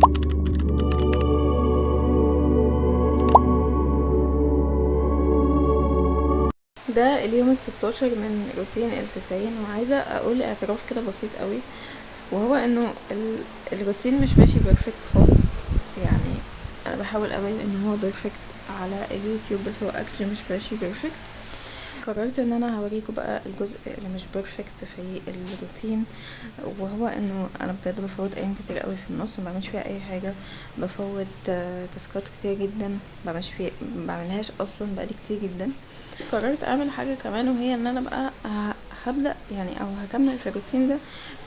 ده اليوم 16 من روتين 90، وعايزة اقول اعتراف كده بسيط قوي، وهو انه الروتين مش ماشي perfect خالص. انا بحاول ابين ان هو perfect على اليوتيوب، بس هو actually مش ماشي perfect. قررت ان انا هوريكم بقى الجزء اللي مش perfect في الروتين، وهو انه انا بجد بفوت ايام كتير قوي في النص ما بعملش فيها اي حاجه، بفوت تاسكات كتير جدا ما بعملش فيها، ما بعملهاش اصلا بقالي كتير جدا. قررت اعمل حاجه كمان، وهي ان انا بقى هبدا يعني او هكمل في الروتين ده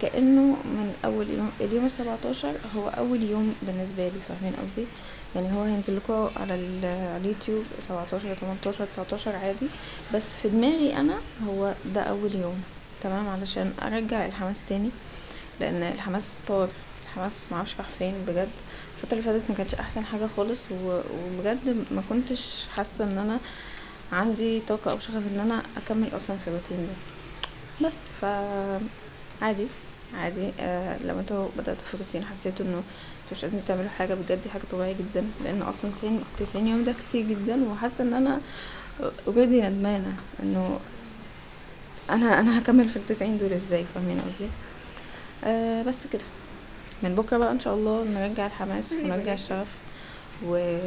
كانه من اول يوم. اليوم 17 هو اول يوم بالنسبه لي، فاهمين قصدي؟ هو هينزل لكم على اليوتيوب 17 18 19 عادي، بس في دماغي انا هو ده اول يوم، تمام؟ علشان ارجع الحماس تاني، لان الحماس طار، الحماس معرفش راح فين بجد. الفتره اللي فاتت ما كانتش احسن حاجه خالص، وبجد ما كنتش حاسه ان انا عندي طاقه او شغف ان انا اكمل اصلا في الروتين ده. بس ف عادي عادي، لو انتوا بدأتوا في الروتين حسيتوا انه انتوا مش قادرين تعملوا حاجة، بجد دي حاجة طبيعية جدا، لان اصلا 90 يوم ده كتير جدا، وحاسة ان انا اوريدي ندمانة انه انا هكمل في 90 دول ازاي، فاهمين قصدي؟ بس كده. من بكرة بقى ان شاء الله نرجع الحماس ونرجع الشغف، و